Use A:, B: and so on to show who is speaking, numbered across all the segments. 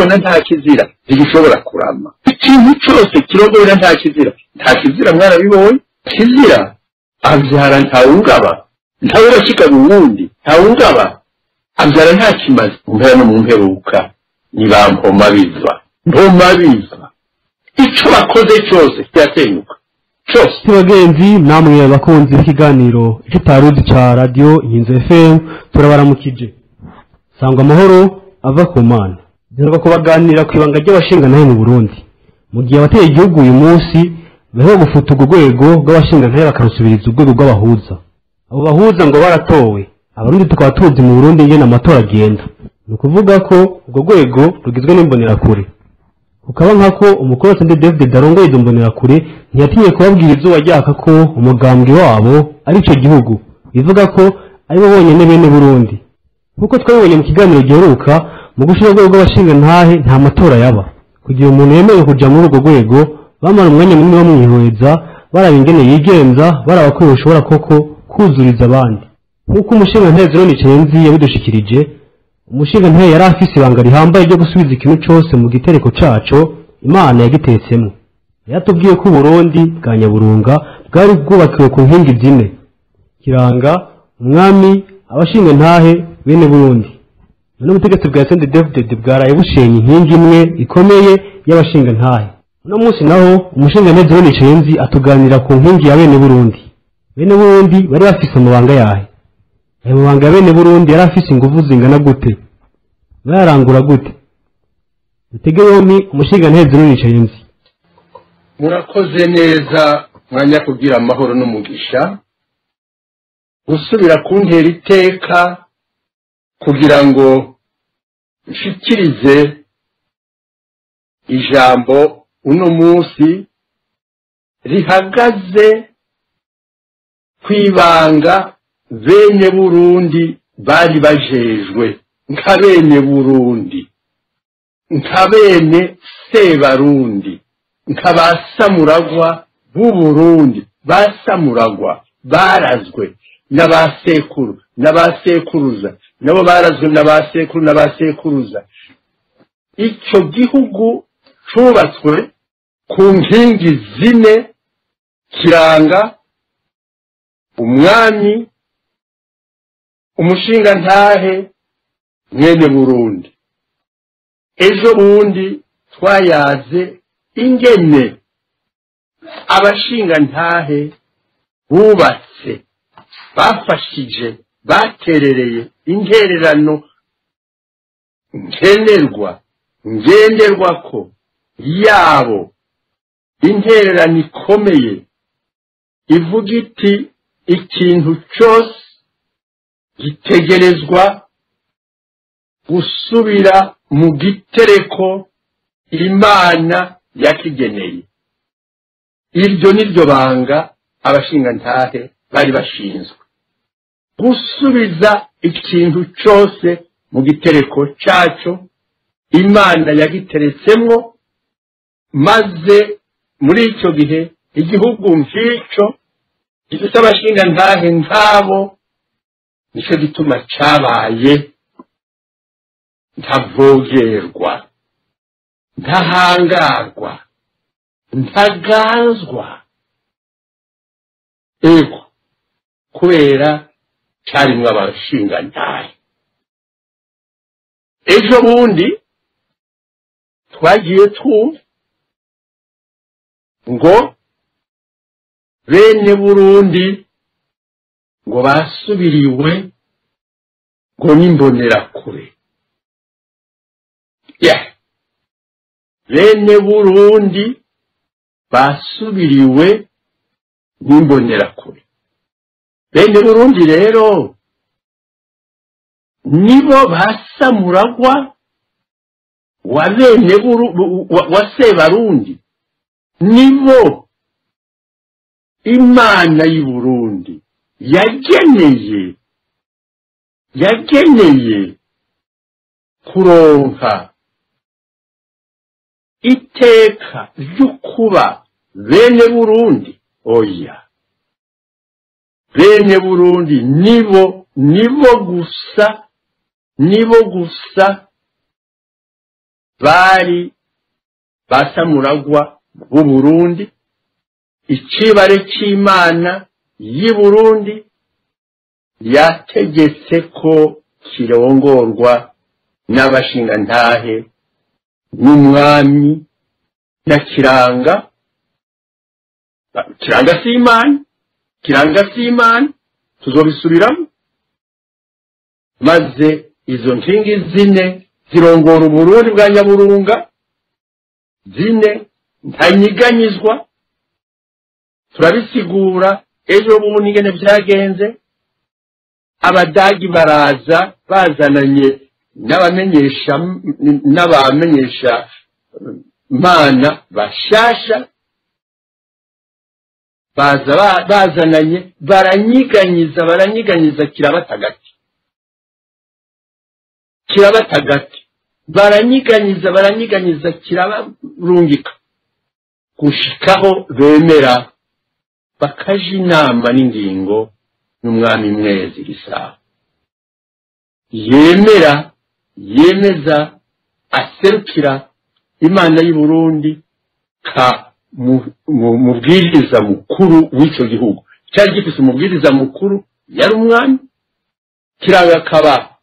A: Kirongowe na nta kizira ntigishobora kurama. Ikintu cyose kirongowe na nta kizira, nta kizira mwarabibonye. Kizira abyara ntawungaba, ntawurashika uwundi, ntawungaba abyara nta kimazi. Mu mpera no mu mperuka ni ba mpoma biva, mpoma biva. Icyo bakoze cyose kirasenyuka cyose.
B: Bagenzi namwe bakunzi b'ikiganiro icyo utaruzi ca radio Inkinzo FM, turabaramukije. Sangwa amahoro ava ku Mana. Duheruka kubaganira ku ibanga ry'abashingantahe mu Burundi. Mu gihe abateye igihugu uyu munsi baheruka gufuta urwo rwego rw'abashingantahe bakarusubiriza urwego rw'abahuza. Abo bahuza ngo baratowe, Abarundi tukaba tuzi mu Burundi ingene amatora agenda. Ni ukuvuga ko urwo rwego rugizwe n'imbonerakure. Kukaba nkako umukuru wa CNDD-FDD arongoye izo mbonerakure ntiyatinye kubabwira izuba ryaka ko umugambwe wabo ari ico gihugu, bivuga ko aribo bonyene bene Burundi. Nkuko twabibonye mu kiganiro giheruka, mu gushira urwego rw'abashingantahe nta matora yaba. Kugira umuntu yemerewe kuja muri urwo rwego, bamara umwanya munini bamwihweza, baraba ingene yigenza, baraba ko yoshobora koko kuzuriza abandi. Nkuko umushingantahe Zeroni Cenzi yabidushikirije, umushingantahe yari afise ibanga rihambaye ryo gusubiza ikintu cose mu gitereko caco Imana yagitetsemo. Yaratubwiye ko Uburundi bwa Nyaburunga bwari bwubakiwe ku nkingi zine: kiranga, umwami, abashingantahe, bene Burundi. None ubutegetsi bwa CNDD-FDD bwaraye bushenye inkingi imwe ikomeye y'abashingantahe. Uno munsi naho umushingantahe Zeroni Cenzi atuganira ku nkingi ya bene Burundi. Bene Burundi bari bafise amabanga yahe? Ayo mabanga ya bene Burundi yari afise inguvu zingana gute? Bayarangura gute? Dutege yompi umushingantahe Zeroni Cenzi.
A: Murakoze neza mwanya kugira amahoro n'umugisha, gusubira kuntera iteka kugira ngo nshikirize ijambo uno munsi rihagaze kwibanga bene Burundi bari bajejwe nka bene Burundi, nka bene Sebarundi, nka ba Samuragwa b'Uburundi. Ba Samuragwa barazwe n'abasekuru n'abasekuruza, nabo barazwe n'abasekuru n'abasekuruza. Icyo gihugu cubatswe ku nkingi zine: kiranga, umwami, umushingantahe, mwene Burundi. Ejo bundi twayaze ingene abashingantahe bubatse, bafashije, baterereye intererano nkenerwa ngenderwako yabo, intererano ikomeye ivuga iti ikintu cyose gitegerezwa gusubira mu gitereko Imana yakigeneye. Iryo niryo banga abashingantahe bari bashinzwe, gusubiza ikintu cyose mu gitereko cyaco Imana yagiteretsemwo. Maze muri icyo gihe igihugu nk'icyo gifite abashingantahe nk'abo, nicyo gituma cabaye ntavogerwa, ntahangarwa, ntaganzwa. Ego, kubera carimwo abashingantahe. Ejo bundi twagiye twumva ngo bene Burundi ngo basubiriwe ngo n'imbonerakure. Bene Burundi basubiriwe n'imbonerakure. Bene Burundi rero nibo basamuragwa wa bene wa Sebarundi, nibo Imana y'u Burundi yageneye kuronka iteka ry'ukuba bene Burundi. Oya, bene Burundi nibo gusa, nibo gusa Bari basamuragwa b'u Burundi, icibare c'Imana y'i Burundi yategetse ko kirongorwa n'abashingantahe n'umwami na Kiranga. Kiranga si Imana, Kiranga si Imana, tuzobisubiramo. Maze izo nkingi zine zirongora Uburundi bwa Nyaburunga, zine ntanyiganyizwa. Turabisigura ejo bundi ingene vyagenze. Abadagi baraza bazananye n'abamenyesha mana bashasha, baza bazananye baranyiganyiza kirabatagati, baranyiganyiza kirabarungika gushikaho bemera bakaja inama n'ingingo n'umwami Mwezi Gisabo. Yemera, yemeza, aserukira Imana y'u Burundi ka mubwiriza mukuru w'ico gihugu. Cyari gifise umubwiriza mukuru yari umwami Kiranga, kaba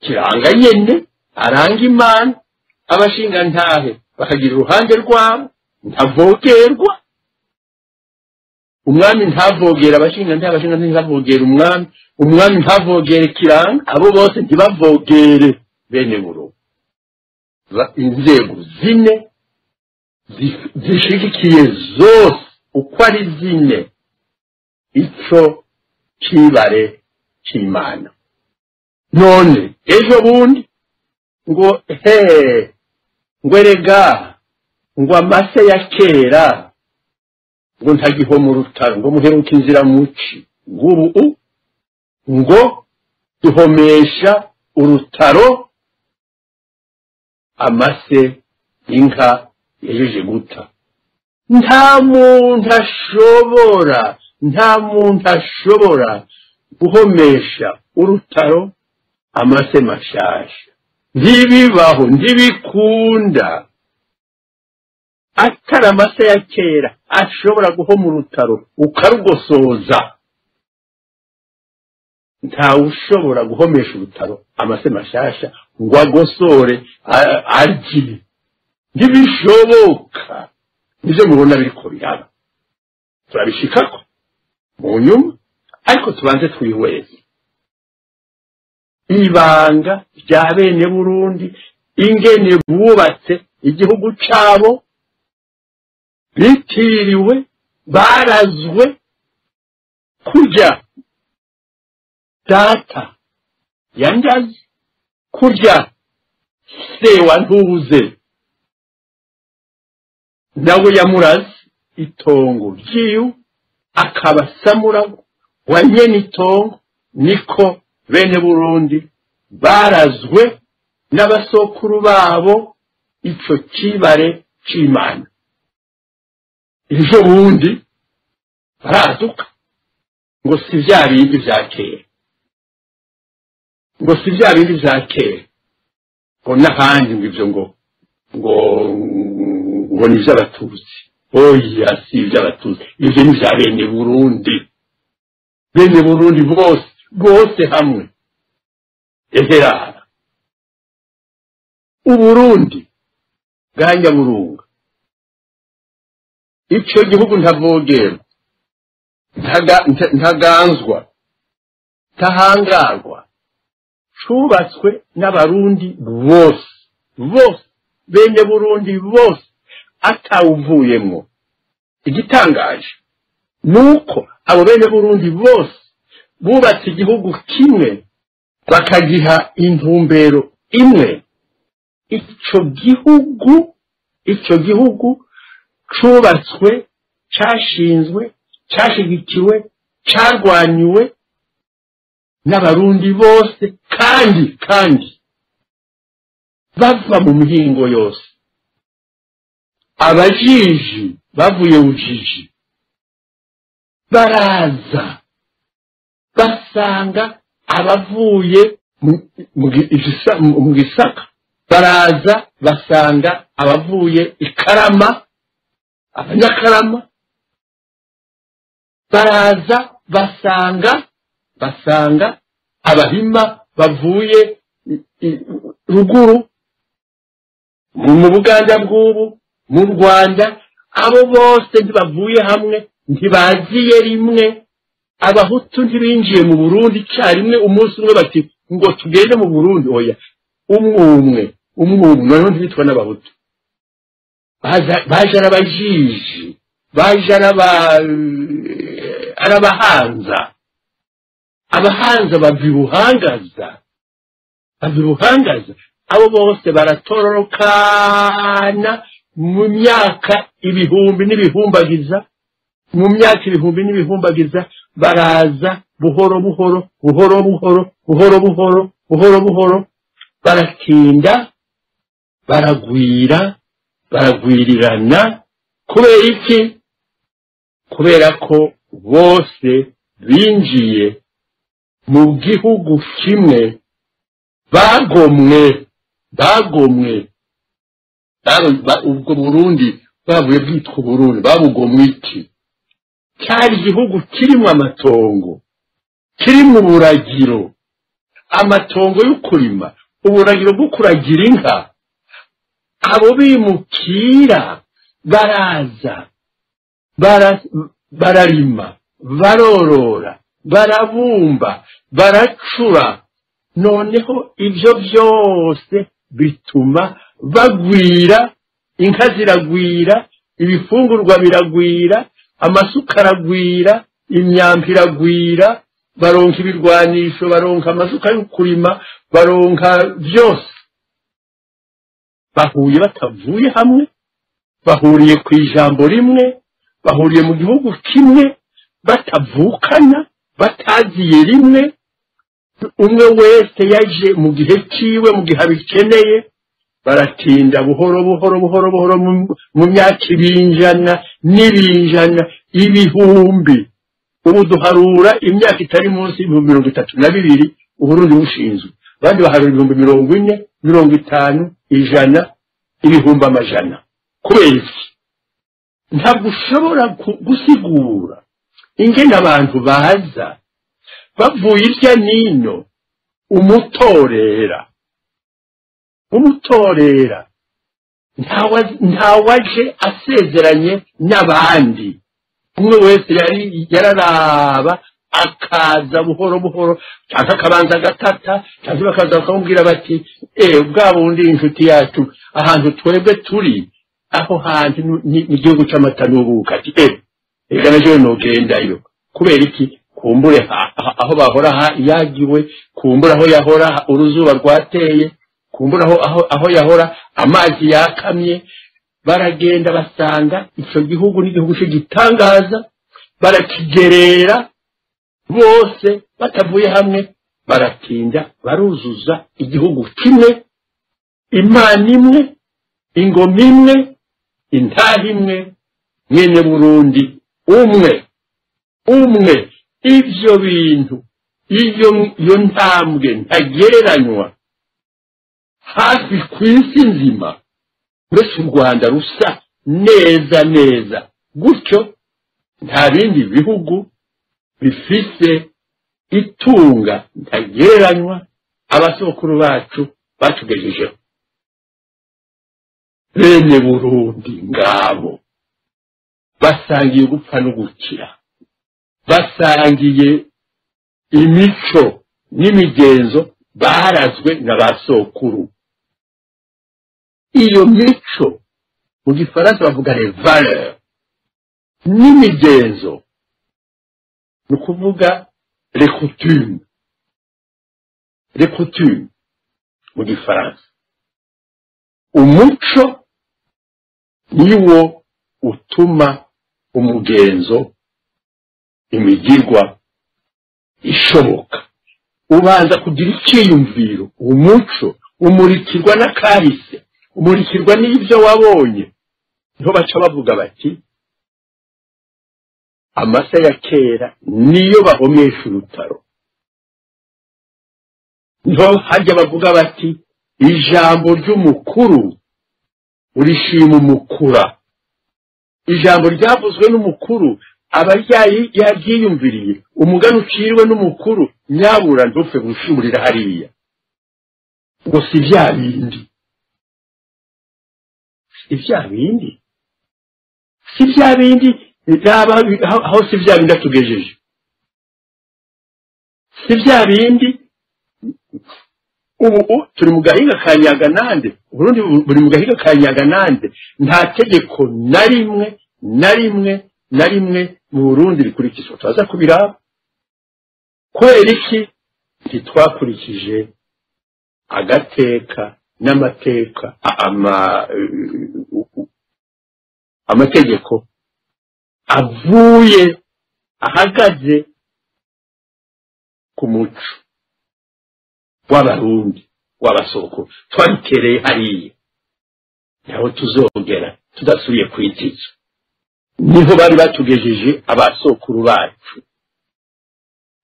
A: Kiranga nyene aranga Imana, abashingantahe bakagira uruhande rwabo, ntavogerwa umwami, ntavogera abashingantahe, abashingantahe ntibavogera umwami, umwami ntavogere Kiranga, abo bose ntibavogere bene Burundi. Inzego zine zishigikiye zose uko ari zine ico cibare c'Imana. None ejo bundi ngo he, ngo erega ngo amase ya kera ngo ntagihoma urutaro, ngo muheruke inzira muci, ngubu ngo duhomesha urutaro amase inka yajeje guta. Nta muntu ashobora guhomesha urutaro amase mashasha, ntibibaho, ntibikunda. Atari amase ya kera ashobora guhoma urutaro ukarugosoza, ntawe ushobora guhomesha urutaro amase mashasha ngo agosore arye, ntibishoboka. Nivyo mubona biriko biraba, turabishikako mu nyuma, ariko tubanze twihweze ibanga rya bene Burundi, ingene bubatse igihugu cabo bitiriwe, barazwe kurya data yandazi, kurya se wa Ntuze nawe yamuraze itongo ryiwe akaba samurago wa nyene itongo. Niko bene Burundi barazwe n'abasokuru babo ico cibare c'Imana. Ejo bundi baraduka ngo si vya bindi vya kera, ngo si vya bindi vya kera, ngo n'ahandi ngo ivyo ngo ngo ngo ni ivy'abatutsi. Oya, si ivy'abatutsi, ivyo ni vya bene Burundi, bene Burundi bose bose hamwe. Eherara Uburundi bwa Nyaburunga, ico gihugu ntavogerwa, ntaganzwa, ntahangarwa, cubatswe n'abarundi bose bose, bene Burundi bose, atawuvuyemwo. Igitangaje nuko abo bene Burundi bose bubatse igihugu kimwe, bakagiha intumbero imwe. Ico gihugu cubatswe, cashinzwe, cashigikiwe, carwanyuwe n'abarundi bose, kandi bava mu mihingo yose. Abajiji bavuye Ujiji baraza basanga abavuye mu Gisaka, Baraza basanga abavuye Ikarama, Abanyakarama. Baraza basanga Abahima bavuye ruguru mu Buganda bw'ubu, mu Rwanda. Abo bose ntibavuye hamwe, ntibaziye rimwe. Abahutu ntibinjiye mu Burundi icyarimwe umunsi umwe bati ngo tugende mu Burundi, oya, umwe umwe. Noneho ntibitwa n'Abahutu, baje arabajiji, baje arabahanza. Abahanza bava Ibuhangaza, bava Ibuhangaza. Abo bose baratororokana mu myaka ibihumbi n'ibihumbagiza, mu myaka ibihumbi n'ibihumbagiza. Baraza buhoro buhoro, buhoro buhoro, buhoro buhoro, buhoro buhoro, baratinda, baragwira, baragwirirana. Kubera iki? Kubera ko bose binjiye mu gihugu kimwe, bagomwe ubwo Burundi bavuye bwitwa Burundi, babugomwe iki? Cyari igihugu kirimo amatongo, kirimo uburagiro, amatongo yo kurima, uburagiro bwo kuragira inka. Abo bimukira baraza, bararima, barorora, barabumba, baracura. Noneho ibyo byose bituma bagwira, inka ziragwira, ibifungurwa biragwira, amasuka aragwira, imyambi iragwira, baronka ibirwanisho, baronka amasuka yo kurima, baronka byose. Bahuye batavuye hamwe, bahuriye ku ijambo rimwe, bahuriye mu gihugu kimwe, batavukana, bataziye rimwe. Umwe wese yaje mu gihe ciwe, mu gihe abikeneye. Baratinda buhoro buhoro, buhoro buhoro, mu myaka ibinjana n'ibinjana, ibihumbi. Ubu duharura imyaka itari munsi 32,000 Uburundi bushinzwe. Abandi baharura 40,000, 50, 100, ibihumbi amajana. Kubera iki? Ntabwo ushobora gusigura ingene abantu baza bavuye irya nino, umutorera, umutorera, ntawaje asezeranye n'abandi. Umwe wese yari yararaba, akaza buhoro buhoro, cyangwa akabanza agatata, cyangwa bakaza bakamubwira bati: "Eh, bwa bundi inshuti yacu, ahantu twebwe turi, aho hantu ni igihugu c'amata n'ubuki." Ati: "Eh, reka najewe nogendayo." Kubera iki? Kumbure aho bahora yagiwe, kumbure aho yahora uruzuba rwateye, kumbure aho yahora amazi yakamye. Baragenda basanga icyo gihugu n'igihugu cy'igitangaza, barakigerera bose batavuye hamwe, baratinda baruzuza igihugu kimwe, Imana imwe, ingoma imwe, intahe imwe, mwene Burundi umwe umwe. Ivyo bintu, iyo ntambwe ntagereranywa hafi ku isi nzima, uretse u Rwanda rusa neza neza gutyo, nta bindi bihugu bifise itunga ntagereranywa abasokuru bacu batugejejeho. Bene Burundi ngabo basangiye gupfa no gukira, basangiye imico n'imigenzo barazwe na ba sokuru. Iyo mico mu Gifaransa bavuga les valeurs, n'imigenzo ni ukuvuga les coutumes, les coutumes mu Gifaransa. Umuco niwo utuma umugenzo, imigirwa ishoboka. Ubanza kugira icyiyumviro, umuco umurikirwa n'akahise, umurikirwa n'ibyo wabonye. Niho baca bavuga bati: "Amase ya kera niyo bahomesha urutaro." Niho hajya bavuga bati Ijambo ry'umukuru urishima umukura. Ijambo ryavuzwe n'umukuru aba yaryiyumviriye. Umugani uciriwe n'umukuru nyabura ntupfe gushurira hariya. Ngo si bya bindi, si bya bindi, si bya bindi, aho si bya bindi atugejeje, si bya bindi. Ubu turi mu gahinga ka Nyaganande, Burundi buri mu gahinga ka Nyaganande. Nta tegeko na rimwe na rimwe na rimwe mu Burundi rikurikizwa. Turaza kubiraba. Kubera iki ntitwakurikije agateka n'amateka, amategeko avuye ahagaze ku muco w'abarundi w'abasoko? Twabitereye hariya, naho tuzongera tudasubiye kwitiza. Niho bari batugejeje abasokuru bacu,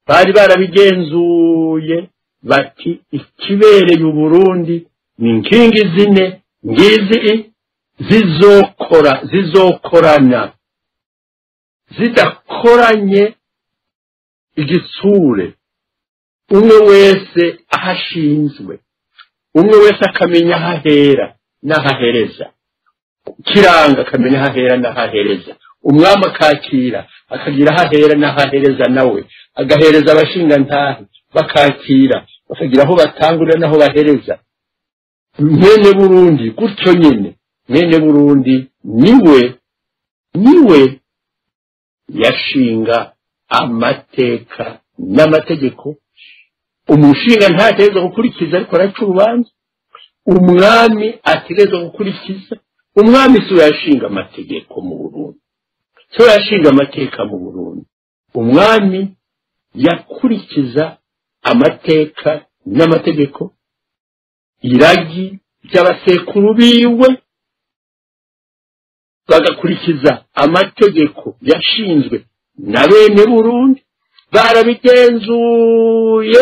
A: bari barabigenzuye bati ikibereye Uburundi ni inkingi zine ngizi zizokora, zizokorana. Zidakoranye igitsure, umwe wese ahashinzwe, umwe wese akamenya ahahera n'ahahereza, kiranga akamenya ahahera n'ahahereza, umwami akakira akagira ahahera n'ahahereza, nawe agahereza abashingantahe bakakira bakagira aho batangurira n'aho bahereza. Mwene Burundi gutyo nyene, mwene Burundi niwe yashinga amateka n'amategeko. Umushinga ntategerezwa gukurikiza ariko araca urubanza, umwami ategerezwa gukurikiza. Umwami si we yashinga amategeko mu Burundi, si we yashinga amateka mu Burundi. Umwami yakurikiza amateka n'amategeko, iragi ry'abasekuru biwe, bagakurikiza amategeko yashinzwe na bene Burundi. Barabigenzuye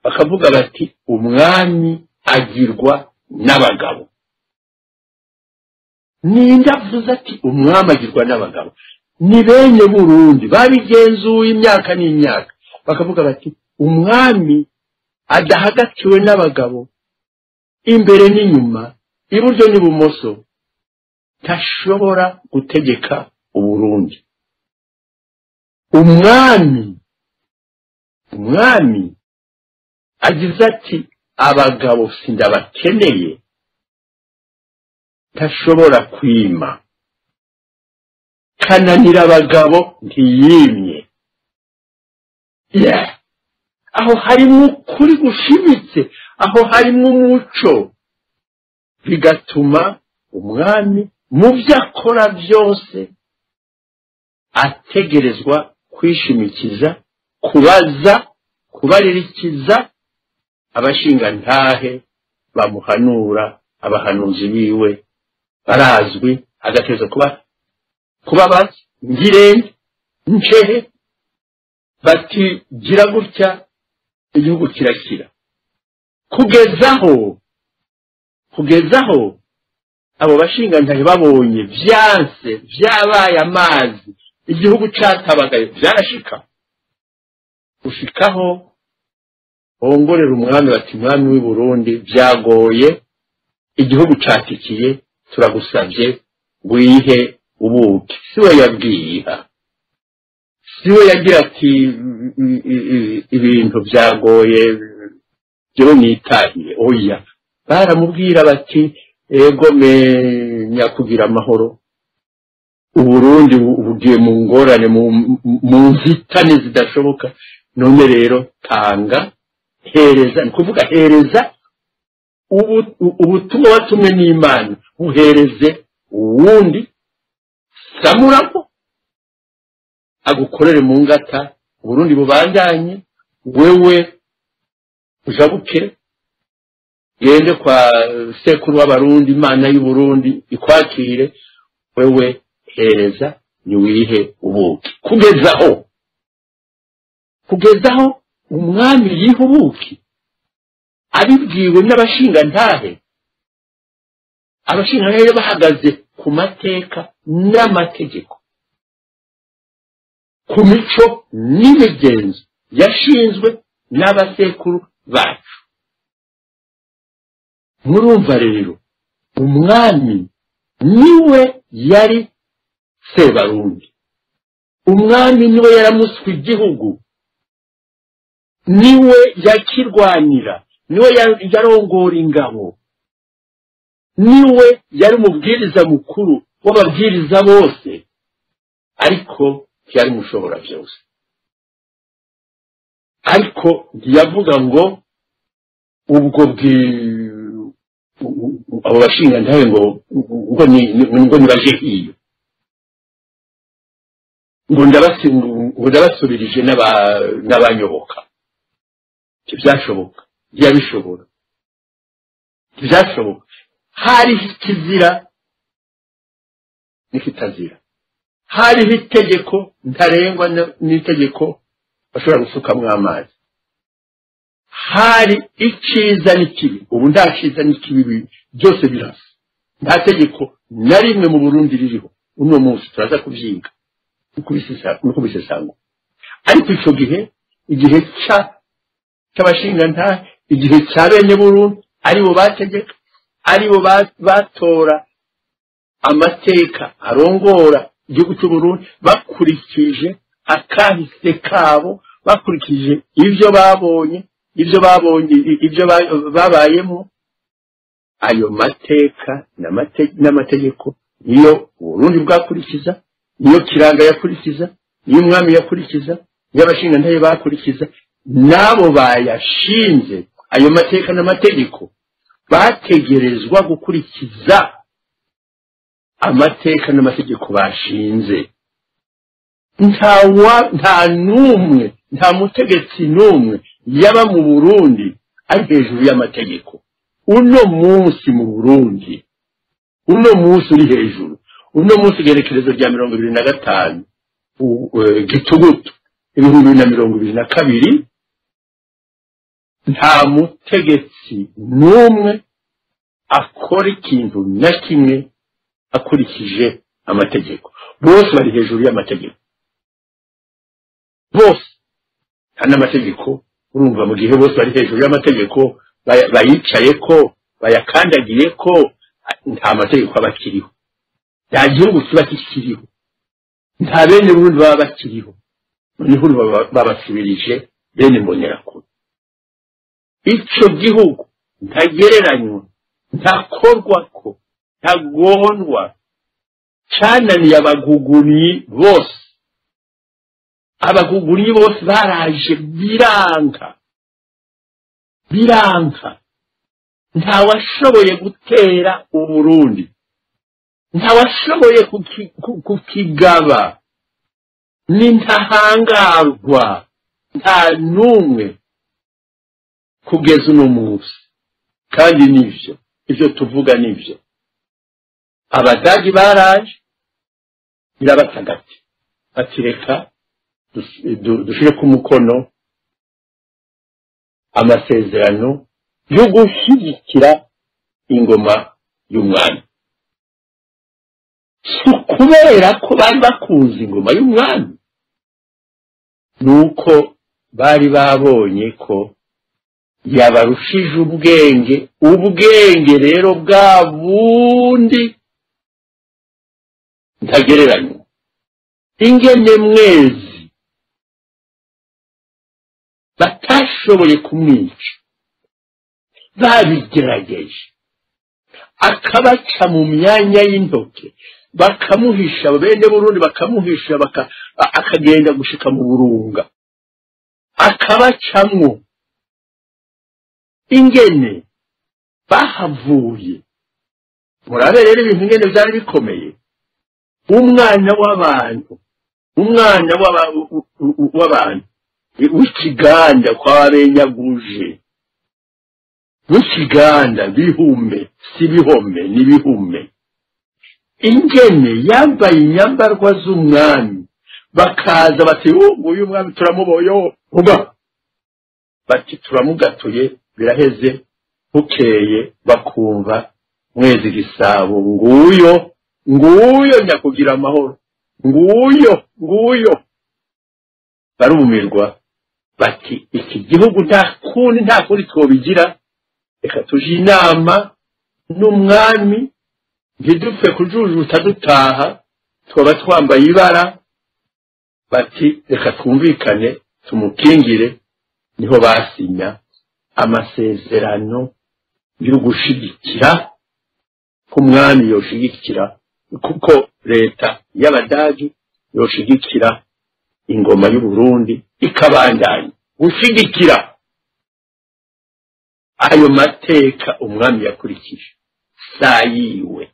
A: bakavuga bati umwami agirwa n'abagabo. Ninde avuze ati umwami agirwa n'abagabo? Ni bene Burundi babigenzuye imyaka n'imyaka, bakavuga bati umwami adahagatiwe n'abagabo imbere n'inyuma, iburyo n'ibumoso, ntashobora gutegeka Uburundi. Umwami agize ati abagabo sindabakeneye, ntashobora kwima. Kananira abagabo ntiyimye. Aho harimo ukuri gushimitse, aho harimo umuco, bigatuma umwami mu byo akora byose ategerezwa kwishimikiza, kubaza, kubaririkiza abashingantahe bamuhanura, abahanuzi biwe barazwi, agategerezwa kubabaza ngirente ncehe, bati gira gutya igihugu kirakira. Kugezaho abo bashingantahe babonye vyanse, vyabaye amazi, igihugu catabagaye, vyarashika gushikaho bongorera umwami bati mwami w'i Burundi vyagoye, igihugu catikiye, turagusavye wihe ubuki. Siwe yabwiha, siwe yagira ati ibintu vyagoye jewe nitahiye. Oya, baramubwira bati ego menya kugira amahoro, Uburundi bugiye mu ngorane, mu nzitane zidashoboka, none rero tanga, hereza. Ni kuvuga hereza ubutumwa watumwe n'Imana, buhereze uwundi, samurako agukorere mu ngata, Uburundi bubandanye, wewe ujabuke gende kwa sekuru w'abarundi, Imana y'Uburundi ikwakire, wewe hereza niwihe ubuki. Kugezaho umwami yiha ubuki. Abibwiwe n'abashingantahe. Abashingantahe bahagaze ku mateka n'amategeko, ku mico n'imigenzo yashinzwe n'abasekuru bacu. Murumva rero umwami niwe yari Sebarundi, umwami niwe yaramuswe igihugu, niwe yakirwanira, niwe yarongora ingabo, niwe yari umubwiriza mukuru w'ababwiriza bose, ariko ntiyari mushobora byose. Ariko ntiyavuga ngo ubwo abo bashingantahe ngo nibaje hiyo, ngo ndabasubirije n'abanyoboka. Ntibyashoboka, ntiyabishobora, ntibyashoboka. Hariho ikizira n'ikitazira, hariho itegeko ntarengwa n'itegeko bashobora gusukamwo amazi, hari icyiza n'ikibi. Ubu nta cyiza n'ikibi, byose birasa. Nta tegeko na rimwe mu Burundi ririho uno munsi, turaza kubyiga no kubisesangura. Ariko icyo gihe, igihe cy'abashingantahe, igihe cya bene Burundi, aribo bategeka, aribo batora amateka arongora igihugu cy'u Burundi, bakurikije akahise kabo, bakurikije ibyo babonye, ibyo babayemo. Ayo mateka n'amategeko niyo Burundi bwakurikiza, niyo Kiranga yakurikiza, niyo umwami yakurikiza, niyo abashingantahe bakurikiza. Nabo bayashinze ayo mateka n'amategeko bategerezwa gukurikiza amateka n'amategeko bashinze. Nta n'umwe, nta mutegetsi n'umwe yaba mu Burundi ari hejuru y'amategeko. Uno munsi mu Burundi, uno munsi uri hejuru, uno munsi igerekerezo rya 25 Gitugutu 2022, nta mutegetsi n'umwe akora ikintu na kimwe akurikije amategeko. Bose bari hejuru y'amategeko, bose. Nta n'amategeko, urumva mu gihe bose bari hejuru y'amategeko, bayicaye ko, bayakandagiye ko, nta mategeko aba akiriho, nta gihugu kiba kikiriho, nta bene Burundi baba bakiriho. Noneho babasubirije bene Mbonerakure. Ico gihugu ntagereranywa, ntakorwako, ntagondwa, cananiye abagugumyi bose. Abagugumyi bose baraje biranka, biranka. Ntawashoboye gutera Uburundi, ntawashoboye kukigaba, ni ntahangarwa, nta n'umwe kugeza uno munsi. Kandi nivyo, ivyo tuvuga nivyo. Abadagi baraje birabatagati, batireka dushire ku mukono amasezerano yo gushyigikira ingoma y'umwami. Si kubera ko bari bakunze ingoma y'umwami, nuko bari babonye ko yabarushije ubwenge. Ubwenge rero bwa bundi ntagereranywa. Ingene mwezi batashoboye kumwica, babigerageje, akabaca mu myanya y'intoke, bakamuhisha bene Burundi, bakamuhisha, akagenda gushika mu Burunga, akabacamwo. Ingene bahavuye, murabe rero ibintu ingene byari bikomeye. Umwana w'abantu, umwana w'abantu w'ikiganda kwa benyaguje, w'ikiganda bihume, si bihome ni bihume. Ingene yambaye inyambarwa z'umwami, bakaza bati uyu mwami turamuboyo, uba bati turamugatuye, Biraheze, bukeye bakumva Mwezi Gisabo nguyo, nguyo nyakugira amahoro, nguyo, nguyo. Barumirwa bati iki gihugu nta kundi twobigira, reka tuje inama n'umwami, ntidupfe kujujuta dutaha, twaba twambaye ibara. Bati reka twumvikane tumukingire. Niho basinya amasezerano yo gushigikira ko umwami yoshigikira, kuko leta y'Abadagi yoshigikira ingoma y'u Burundi ikabandanya gushigikira ayo mateka umwami yakurikije. Sayiwe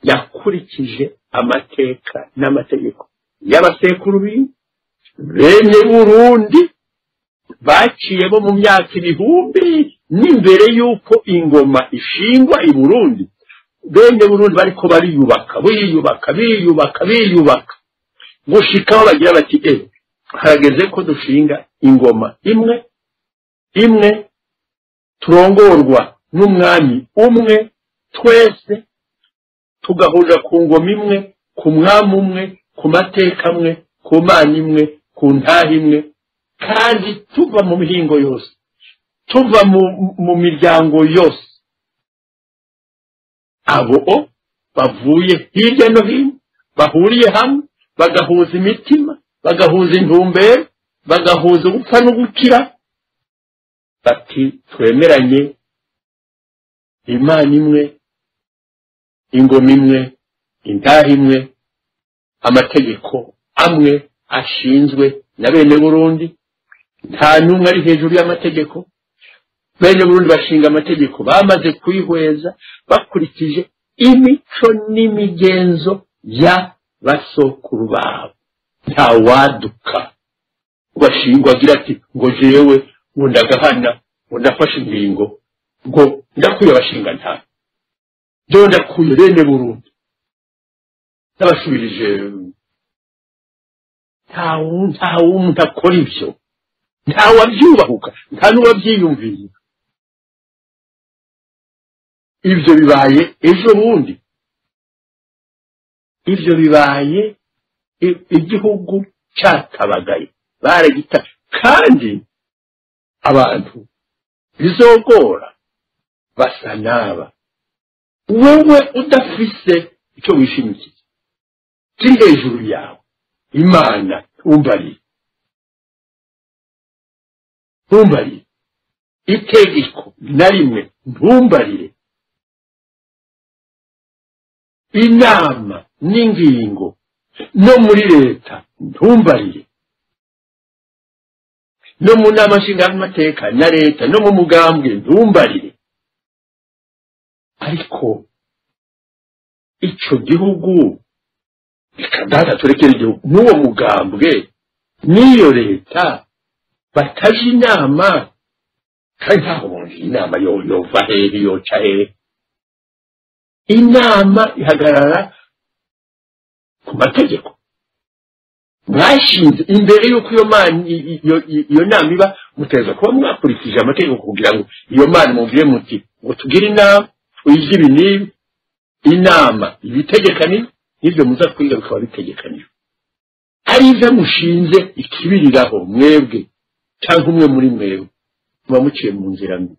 A: yakurikije amateka n'amategeko y'abasekuru biwe bene Burundi baciyemo mu myaka ibihumbi n'imbere y'uko ingoma ishingwa i Burundi. Bene Burundi bariko bariyubaka, biyubaka, biyubaka, biyubaka gushikaho bagira bati harageze ko dushinga ingoma imwe imwe, turongorwa n'umwami umwe, twese tugahurira ku ngoma imwe, ku mwami umwe, ku mateka amwe, ku mana imwe, ku ntaha imwe, kandi tuva mu mihingo yose, tuva mu miryango yose. Abo bavuye hirya no hino bahuriye hamwe, bagahuza imitima, bagahuza intumbero, bagahuza gupfa no gukira, bati twemeranye Imana imwe, ingoma imwe, intaha imwe, amategeko amwe ashinzwe na bene Burundi. Nta n'umwe ari hejuru y'amategeko. Bene Burundi bashinga amategeko bamaze kwihweza bakurikije imico n'imigenzo ya basokuru babo. Nta waduka bashingwa agira ati ngo jewe ngo ndagahana, ngo ndafashe ingingo, ngo ndakuye abashinga nta jewe ndakuye bene Burundi n'abasubirije. Nta wundi akora ivyo, nta wavyubahuka, nta n'uwavyiyumviye. Ivyo bibaye ejo bundi, ivyo bibaye igihugu catabagaye, baragita. Kandi abantu bizogora basa naba wewe udafise icyo wishimikiye kiri hejuru yawe. Imana ntumbarire, ntumbarire itegeko na rimwe, ntumbarire inama n'ingingo no muri leta, ntumbarire no mu nama nshingamateka na leta no mu mugambwe, ntumbarire. Ariko ico gihugu reka turekere igihugu n'uwo mugambwe n'iyo leta bataje inama, kandi ntaho inama yova hehe, yoca hehe. Inama ihagarara ku mategeko mwashinze imbere y'uko iyo nama iba. Muteza kuba mwakurikije amategeko kugira ngo iyo mana mubwire muti ngo tugire inama twige ibi n'ibi. Inama ibitegekanijwe n'ibyo muza kwiga bikaba bitegekanijwe, ari ibyo mushinze ikibiriraho mwebwe cyangwa umwe muri mwebwe muba muciye mu nzira mbi.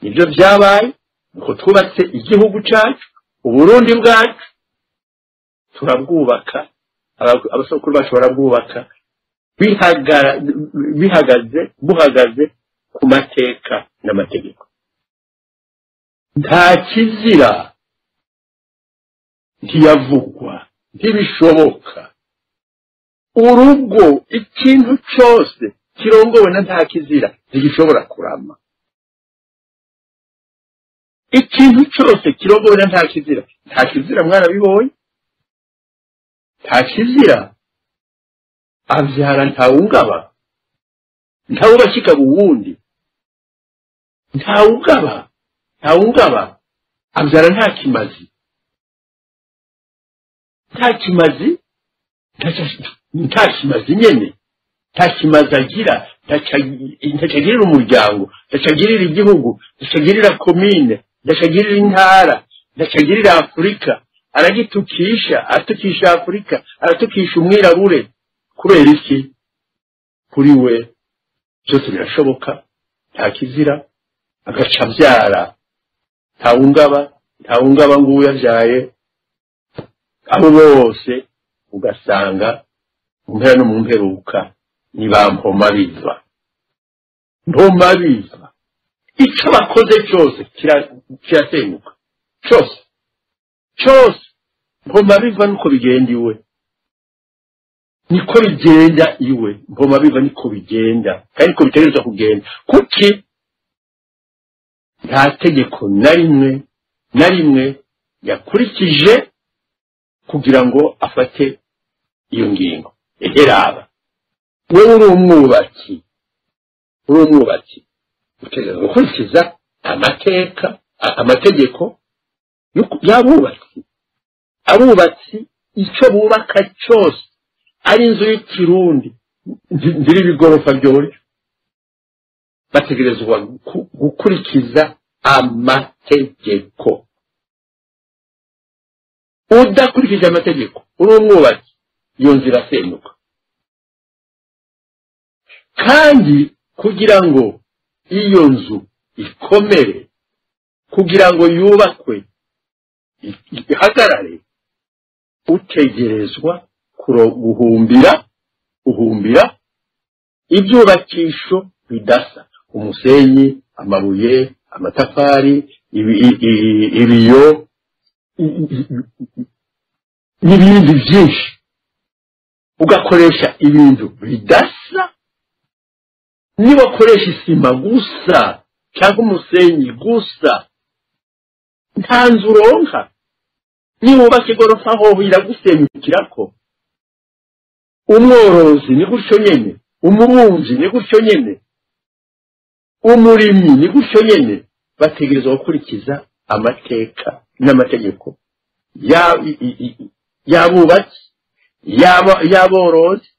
A: Nibyo byabaye, nuko twubatse igihugu cyacu, Uburundi bwacu turabwubaka, abasokuru bacu barabwubaka bihagaze buhagaze ku mateka n'amategeko. Nta kizira ntiyavugwa, ntibishoboka. Urugo ikintu cyose kirongowe na nta kizira ntigishobora kurama. Ikintu cyose kirongowe na nta kizira, nta kizira mwarabibonye, nta kizira avyara ntawungaba, ntawubashika buwundi, ntawugaba, ntawungaba, avyara nta kimazi, nta kimazi, nta kimazi nyene. Nta kimazi agira, ntacagirira umuryango, ntacagirira igihugu, ntacagirira komine, ntacagirira intara, ntacagirira Afurika. Aragitukisha, atukisha Afurika, aratukisha umwirabure. Kubera iki? Kuri we byose birashoboka, nta kizira. Agaca abyara ntawungaba, ntawungaba nguwo yabyaye abo bose, ugasanga mu mpera no mu mperuka ni ba mpoma biva, mpoma biva. Icyo bakoze cyose kirasenyuka, cyose cyose. Mpoma biva niko bigenda iwe, niko bigenda iwe. Mpoma biva niko bigenda, kandi niko bitegerezwa kugenda. Kuki nta tegeko na rimwe na rimwe yakurikije kugira ngo afate iyo ngingo? Eheraba wewe uri umwubatsi, uri umwubatsi, utegerezwa gukurikiza amateka, amategeko y'abubatsi. Abubatsi icyo bubaka cyose, ari inzu y'ikirundi ndiri ibigorofa byoryo, bategerezwa gukurikiza amategeko. Udakurikije amategeko uri umwubatsi, iyo nzu irasenyuka. Kandi kugira ngo iyo nzu ikomere, kugira ngo yubakwe ihagarare, utegerezwa guhumbira, uhumbira ibyubakisho bidasa: umusenyi, amabuye, amatafari, ibiyo n'ibindi byinshi. Ugakoresha ibintu bidasa. Niba ukoresha isima gusa cyangwa umusenyi gusa, nta nzu uronka. Niba wubaka igorofa hoho, iragusenyukirako. Umworozi ni gutyo nyene, umubumbyi ni gutyo nyene, umurimyi ni gutyo nyene. Bategerezwa gukurikiza amateka n'amategeko y'abubatsi, y'aborozi,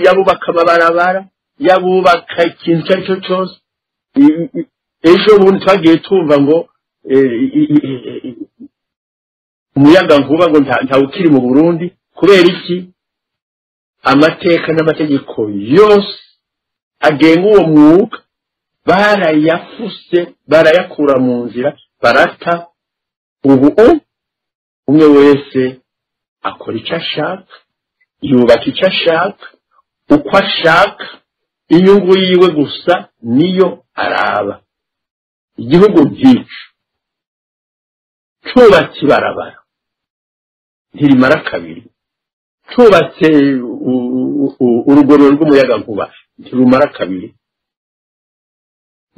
A: y'abubaka amabarabara, y'abubaka ikintu icyo ari cyo cyose. Ejo bundi twagiye tumva ngo umuyaga nkuba ngo ntawukiri mu Burundi. Kubera iki? Amateka n'amategeko yose agenga uwo mwuga barayafuse, barayakura mu nzira, barata. Ubu umwe wese akora icyo ashaka, yubaka icyo ashaka, uko ashaka, inyungu yiwe gusa niyo araba. Igihugu nk'icyo cubatse ibarabara ntirimara kabiri, cubatse urugomero rw'umuyagankuba ntirumara kabiri.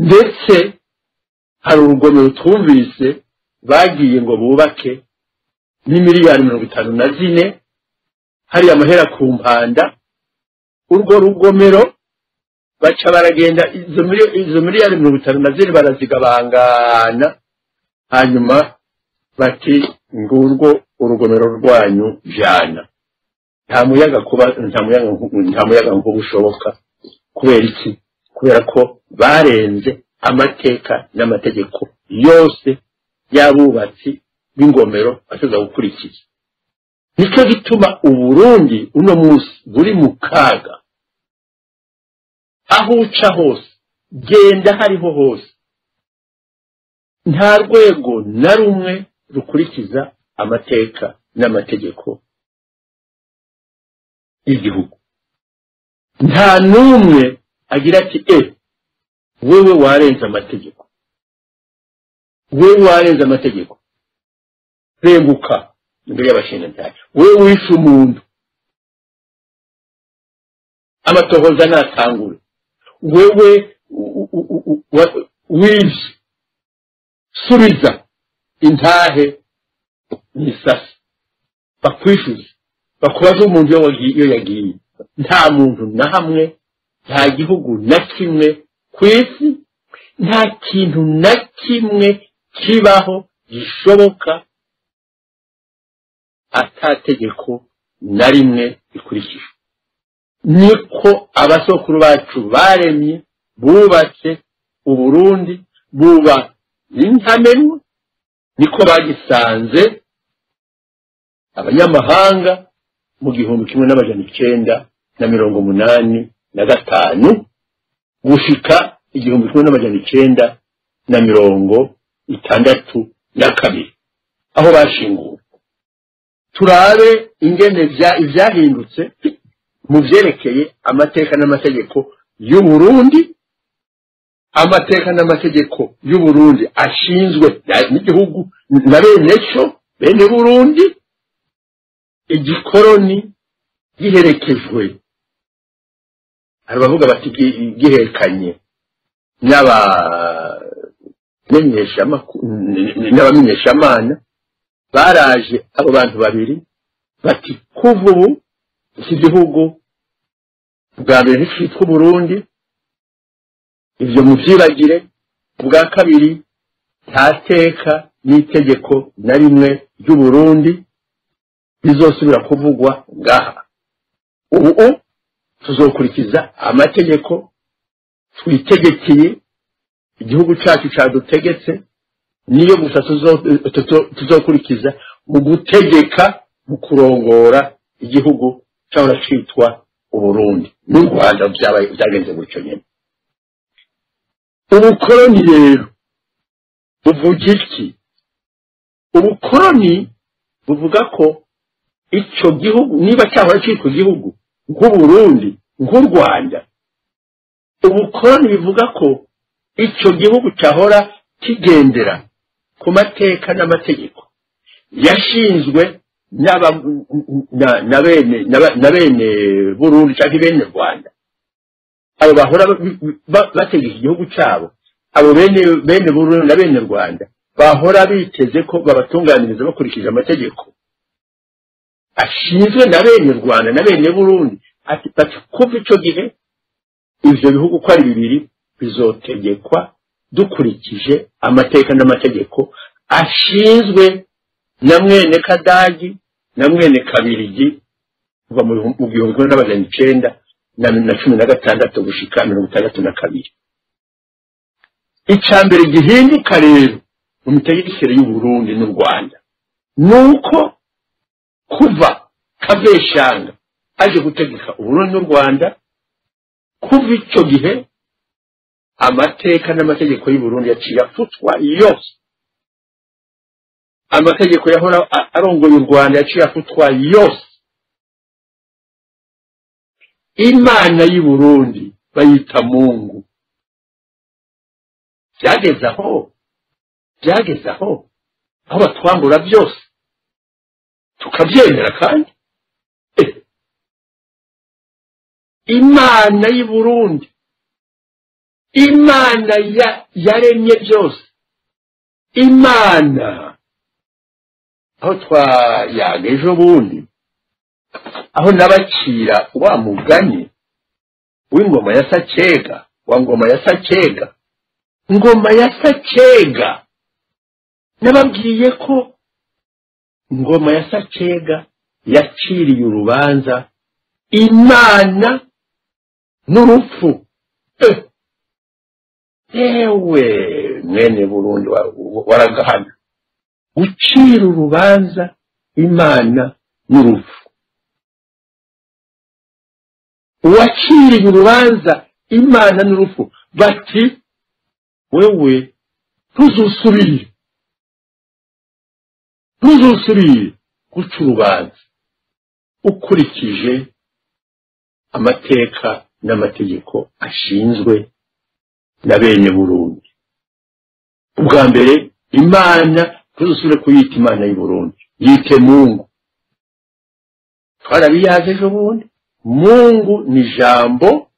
A: Ndetse hari urugomero twumvise bagiye ngo bubake n'imiliyari 54, hariya amahera ku Mpanda. Urwo rugomero baca baragenda, izo miliyari 54 barazigabangana, hanyuma bati: "Ngurwo urugomero rwanyu, jana." Nta muyaga kuba, nta muyaga nkuba ushoboka. Kubera iki? Kubera ko barenze amateka n'amategeko yose y'abubatsi b'ingomero bashobora gukurikiza. Nicyo gituma Uburundi uno munsi buri mu kaga. Aho uca hose, genda hariho hose, nta rwego na rumwe rukurikiza amateka n'amategeko y'igihugu. Nta n'umwe agira ati: "E, wewe warenze amategeko, wewe warenze amategeko, renguka imbere y'abashingantahe. Wewe wishe umuntu, amatohoza natangure. Wewe wivye, subiza intahe n'isasi, bakwishyuze, bakubaze umuntu iyo yagiye." Nta muntu na hamwe, nta gihugu na kimwe ku isi, nta kintu na kimwe kibaho gishoboka atategeko na rimwe rikurikijwe. Niko abasokuru bacu baremye, bubatse Uburundi buba intamenwa, niko bagisanze abanyamahanga mu 1985 gushika 1962 aho bashinguwe. Turabe ingene ivyahindutse mu vyerekeye amateka n'amategeko y'u Burundi, amateka n'amategeko y'u Burundi ashinzwe n'igihugu na bene cyo, bene Burundi. Igikoroni giherekejwe, hari bavuga bati gihekanye n'abamenyeshamana, baraje abo bantu babiri bati kuva ubu iki gihugu bwa mbere nticitwa Burundi, ivyo muvyibagire. Ubwa kabiri, nta teka n'itegeko na rimwe ry'u Burundi bizosubira kuvugwa ngaha. Ubu tuzokurikiza amategeko twitegekeye, igihugu cyacu cyadutegetse, niyo gusa tuzokurikiza mu gutegeka, mu kurongora igihugu cyahora citwa Uburundi n'u Rwanda. Byagenze gutyo nyene. Ubukoroni rero buvuga iki? Ubukoroni buvuga ko ico gihugu niba cyahora citwa igihugu nk'Uburundi, nk'u Rwanda, ubukoroni bivuga ko ico gihugu cyahora kigendera ku mateka n'amategeko yashinzwe na bene Burundi cyangwa bene Rwanda, abo bahora bategeka igihugu cyabo, abo bene Burundi na bene Rwanda bahora biteze ko babatunganiriza bakurikije amategeko ashinzwe na bene Rwanda na bene Burundi. Ati kuva ico gihe ivyo bihugu ko ari bibiri bizotegekwa dukurikije amateka n'amategeko ashinzwe na mwene Kadagi na mwene Kabirigi kuva mu 1916 gushika 62. Icambere gihinduka rero mu mitegekere y'u Burundi n'u Rwanda nuko kuva Kaveshanga aje gutegeka Uburundi n'u Rwanda, kuva ico gihe amateka n'amategeko y'u Burundi yaciye afutwa yose. Amategeko yahora arongoye u Rwanda yaciye afutwa yose. Imana y'u Burundi bayita Mungu. Byageze aho batwambura byose tukabyemera. Kandi Imana y'u Burundi, Imana yaremye byose, Imana aho twayaga ejo bundi, aho nabakira wa mugani w'ingoma ya Sacyega, wa ngoma ya Sacyega, ngoma ya Sacyega, nababwiye ko ngoma ya Sacyega yaciriye urubanza Imana n'urupfu. Ewe mwene Burundi waragahana gucira urubanza Imana n'urupfu. Uwaciriye urubanza Imana n'urupfu bati wewe ntuzusubire guca urubanza ukurikije amateka n'amategeko ashinzwe na bene Burundi. Ubwa mbere, Imana ntuzusubire kuyita Imana y'u Burundi, yite Mungu. Twarabiyaje ejo bundi. Mungu ni jambo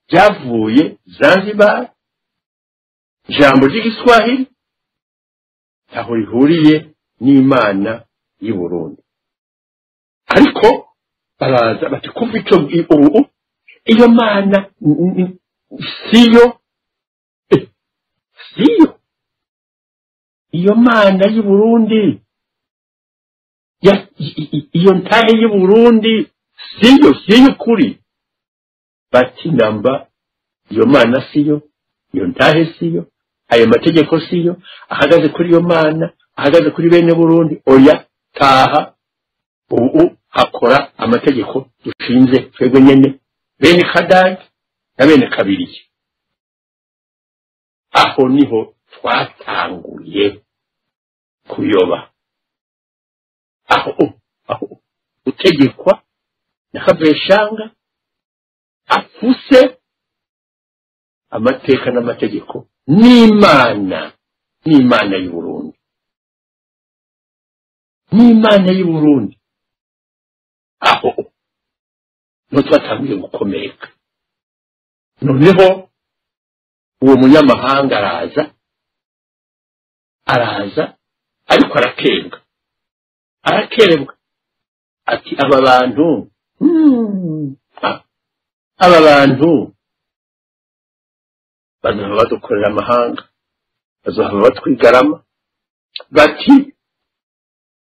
A: ryavuye Zanzibar, jambo ry'igiswahili aho rihuriye n'Imana y'u Burundi. Ariko baraza bati kuva ico ubu iyo mana siyo iyo mana y'u Burundi, iyo ntahe y'u Burundi siyo kuri. Bati namba iyo mana siyo, iyo ntahe siyo, ayo mategeko siyo ahagaze kuri iyo mana, ahagaze kuri bene Burundi. Oya, taha, ubu hakora amategeko dushinze twebwe nyene, bene Kadage na bene Kabiriye. Aho niho twatanguye kuyoba, aho utegekwa na Kabweshanga afuse amateka n'amategeko n'Imana, n'Imana y'u Burundi, n'Imana y'u Burundi. Aho niho twatanguye gukomereka. Noneho uwo munyamahanga araza ariko arakenga, arakerebwa, ati aba bantu, aba bantu bazohava badukorera amahanga, bazohava batwigarama. Bati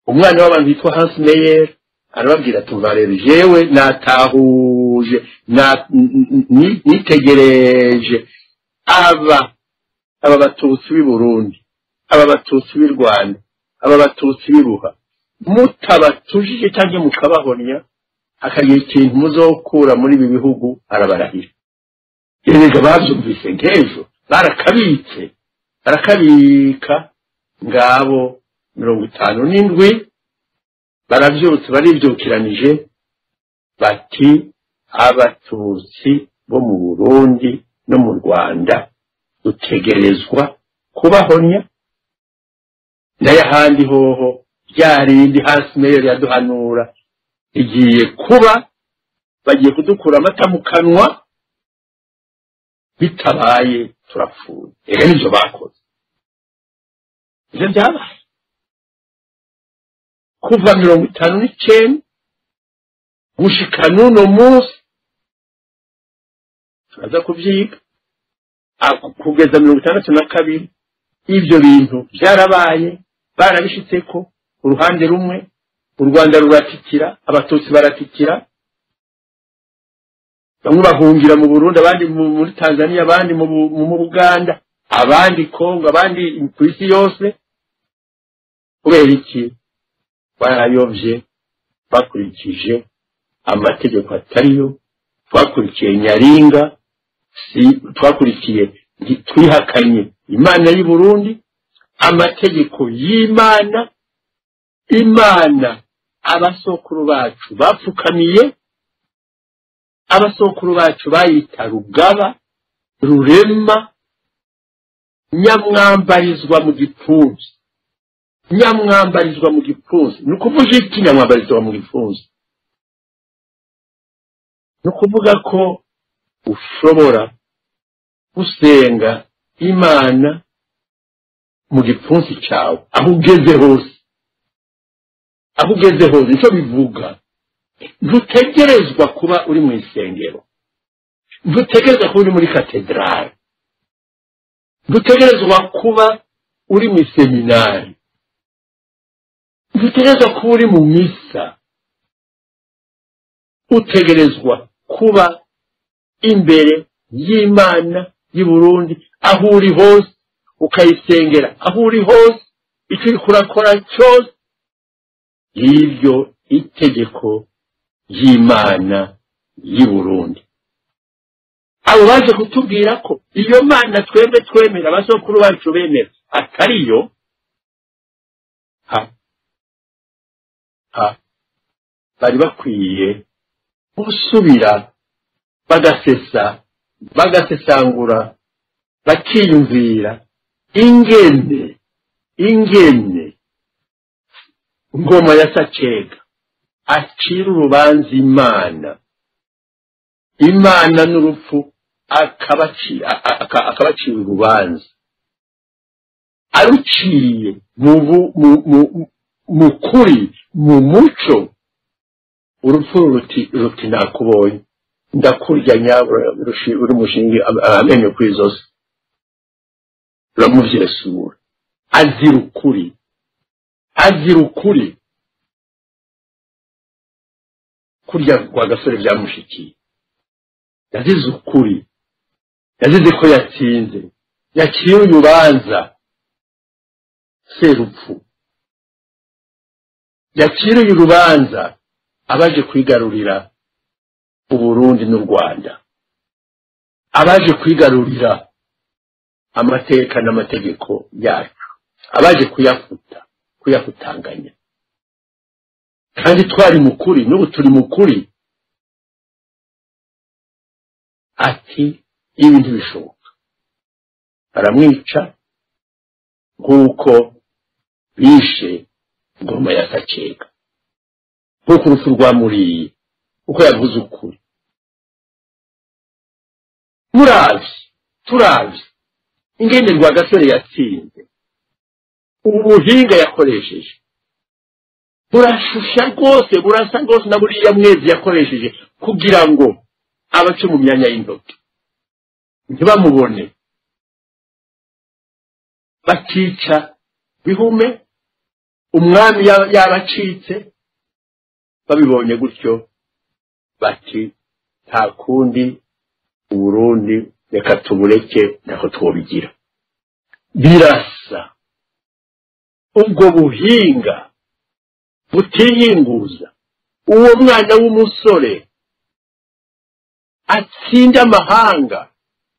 A: umwana w'abantu yitwa Hans Meyer arababwira ati mva rero jewe natahuje, nitegereje aba Batutsi b'i Burundi, aba Batutsi b'i Rwanda, aba Batutsi b'i Buha, mutabatujije cyangwa mukabahonya hakagira ikintu muzokura muri ibi bihugu, arabarahira. Erega bavyumvise nk'ejo, barakabitse, barakabika. Ngabo 57 baravyutse, barivyukiranije, bati Abatutsi bo mu Burundi no mu Rwanda dutegerezwa kubahonya, nayo ahandi hoho ryarindi Hans Meyer yaduhanura igiye kuba, bagiye kudukura amata mu kanwa, bitabaye turapfuye. Ega nivyo bakoze, ivyo byabaye kuva 59 gushika n'uno munsi, turaza kuvyiga, kugeza 62 ivyo bintu byarabaye, barabishitseko uruhande rumwe, u Rwanda ruratikira, Abatutsi baratikira, bamwe bahungira mu Burundi, abandi muri Tanzania, abandi mu Buganda, abandi Kongo, abandi ku isi yose. Kubera iki? Barayovye, bakurikije amategeko atariyo, twakurikiye Nyaringa, si twakurikiye, twihakanye Imana y'u Burundi, amategeko y'Imana, Imana abasokuru bacu bapfukamiye, abasokuru bacu bayita Rugaba, Rurema, nyamwambarizwa mu gipfunsi, nyamwambarizwa mu gipfunsi. Ni ukuvuga iki nyamwambarizwa mu gipfunsi? Ni ukuvuga ko ushobora gusenga Imana mu gipfunsi cyawe aho ugeze hose, aho ugeze hose. Nicyo bivuga. Ntutegerezwa kuba uri mu isengero, ntutegerezwa kuba uri muri katedrali, ntutegerezwa kuba uri mu seminari, ntutegerezwa kuba uri mu misa. Utegerezwa kuba imbere y'Imana y'u Burundi aho uri hose, ukayisengera aho uri hose, icyo uriko urakora cyose. Y'ibyo itegeko ry'Imana y'u Burundi. Abo baje kutubwira ko iyo mana twebwe twemera, abasokuru bacu bemera, atariyo. Bari bakwiye gusubira bagasesa, bagasesangura, bakiyumvira ingene Ngoma ya Sacega acira urubanza Imana, Imana n'urupfu akabacira urubanza, aruciye mu kuri, mu muco. Urupfu ruti nakubonye, ndakurya nyabura, uri mushinge amenyo kuri zose, ruramuvyesura. Azira ukuri, azira ukuri. Kurya kwa gasore byamushikiye. Yazize ukuri, yazize ko yatsinze, yaciye urubanza Serupfu, yaciriye urubanza abaje kwigarurira Uburundi n'u Rwanda, abaje kwigarurira amateka n'amategeko yacu, abaje kuyafuta, kuyafutanganya. Kandi twari mukuri, n'ubu turi mukuri. Ati ibi ntibishoboka, baramwica nk'uko bishe Ngoma ya Sacyega, nk'uko urupfu rwamuriye, uko yavuze ukuri. Muravye, turavye ingene Rwagasore yatsinze, ubuhinga yakoresheje burashusha rwose, burasa rwose na buriya Mwezi yakoresheje kugira ngo abace mu myanya y'intoki ntibamubone, bakica bihume umwami yabacitse. Babibonye gutyo bati nta kundi, Uburundi reka tubureke, nako twobigira. Birasa ubwo buhinga butihinguza, uwo mwana w'umusore atsinda amahanga,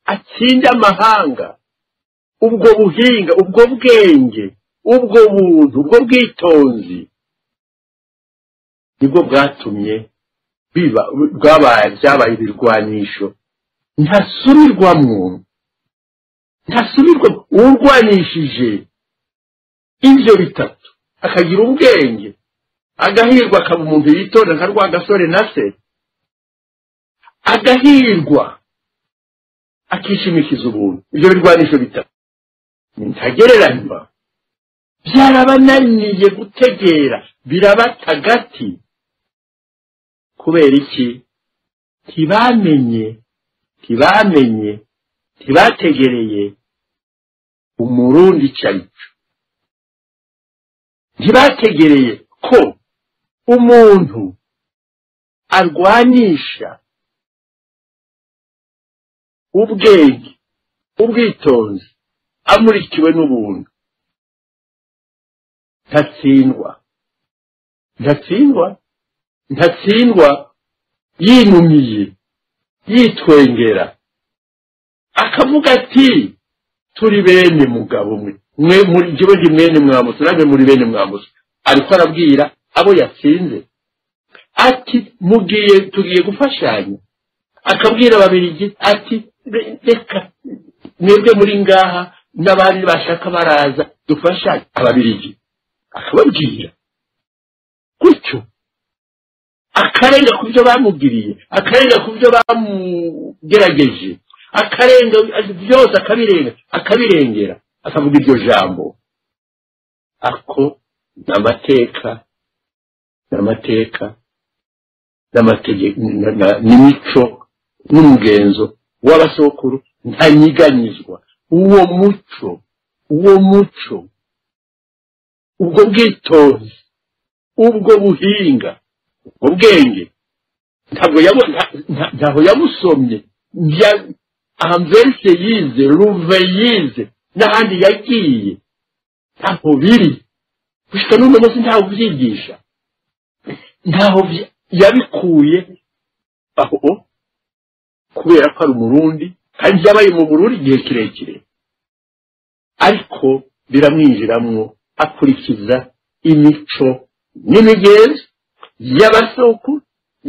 A: atsinda amahanga. Ubwo buhinga, ubwo bwenge, ubwo buntu, ubwo bwitonzi nibwo bwatumye biba bwabaye byabaye ibirwanisho ntasubirwamwo, ntasubirwa. Urwanishije ivyo bitatu akagira ubwenge, agahirwa akaba umuntu yitonda nka Rwagasore na se, agahirwa akishimikiza ubuntu. Ivyo birwanisho bitatu ntagereranywa, byarabananiye gutegera, birabatagati. Kubera iki? Ntibamenye, ntibamenye, ntibategereye Umurundi icarico, ntibategereye ko umuntu arwanisha ubwenge, ubwitonzi, amurikiwe n'ubuntu, ntatsindwa, ntatsindwa, ntatsindwa. Yinumiye, yitwengera, akavuga ati turi bene mugabo mwe, mwe muri jewe ndi mwene Mwambutsa, namwe muri bene Mwambutsa. Ariko arabwira abo yatsinze ati mugiye, tugiye gufashanya. Akabwira Ababirigi ati reka mwebwe muri ngaha n'abandi bashaka baraza dufashanye. Ababirigi akababwira gutyo, akarenga ku byo bamubwiriye, akarenga ku byo bamugerageje, akarenga byose, akabirenga, akabirengera, akavuga iryo jambo. Ako n'amateka, n'amateka, n'amategeko, n'imico, n'umugenzo w'abasokuru ntanyiganyizwa. Uwo muco, uwo muco, ubwo bwitonzi, ubwo buhinga, ubwo bwenge, ntabwo ntaho yamusomye. Anverse yize, Ruve yize, n'ahandi yagiye ntaho biri. Gushika n'uno munsi ntaho byigisha, ntaho yabikuye aho, kubera ko ari Umurundi kandi yabaye mu Burundi igihe kirekire, ariko biramwinjiramwo, akurikiza imico n'imigenzo y'abasokuru,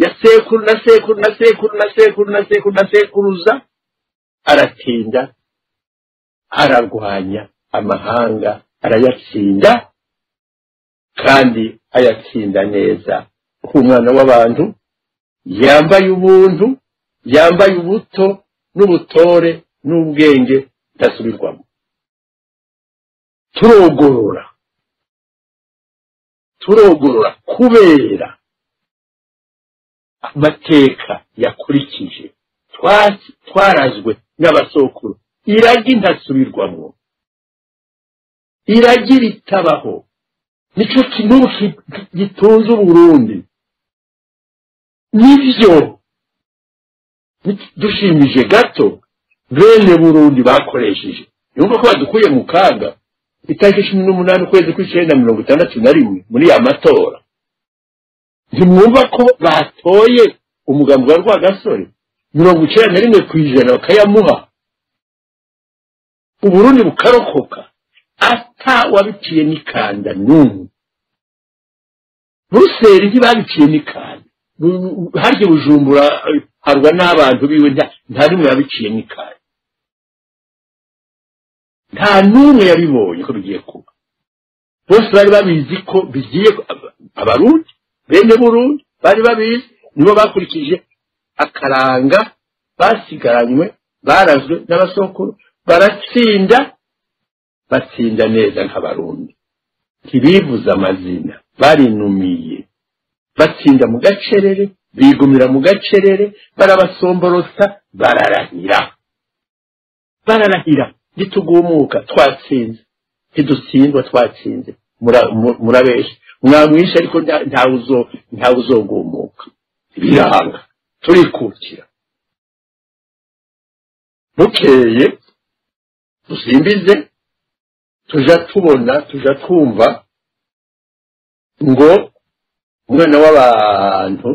A: ya sekuru na sekuru na sekuru na sekuru na sekuru na sekuruza. Aratinda, ararwanya amahanga, arayatsinda, kandi ayatsinda neza nk'umwana w'abantu yambaye ubuntu, yambaye ubuto n'ubutore n'ubwenge budasubirwamo. Turogorora, turogorora kubera amateka yakurikije, twarazwe n'abasokuru. Iragi ntasubirwamwo, iragi ritabaho, nico kintu gitunze Uburundi. Nivyo Dushimije gato bene Burundi bakoresheje yumva ko badukuye mu kaga itariki 18 ukwezi kw'icenda 1961 muri ya matora. Ntimwumva ko batoye umugambi wa Rwagasore 91% bakayamuha, Uburundi bukarokoka ata wabiciye n'ikanda n'umwe. Buruseli ntibabiciye n'ikanda, harya Bujumbura harwa n'abantu biwe nta n'umwe yabiciye n'ikanda, nta n'umwe yabibonye ko bigiye kuba. Bose bari babizi ko bigiye, Abarundi bene Burundi bari babizi, nibo bakurikije akaranga basigaranywe barazwe n'abasokuru, baratsinda, batsinda neza nk'Abarundi. Ntibivuze amazina, barinumiye, batsinda mu gacerere, bigumira mu gacerere, barabasomborosa, bararahira, bararahira ntitugumuka, twatsinze, ntidutsindwa, twatsinze, murabesha mwamwisha, ariko ntawe uzogumuka. Biranga turikukira. Bukeye dusimbize tuja tubona, tuja twumva ngo umwana w'abantu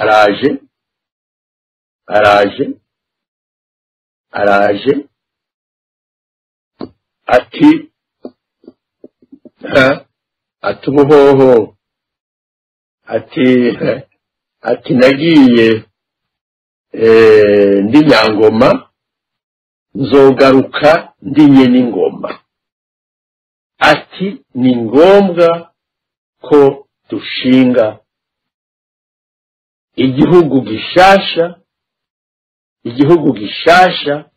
A: araje, araje, araje ati ati ubuhoho, ati nagiye ndi Nyangoma, nzogaruka ndinye n'ingoma. Ati ni ngombwa ko dushinga igihugu gishasha, igihugu gishasha,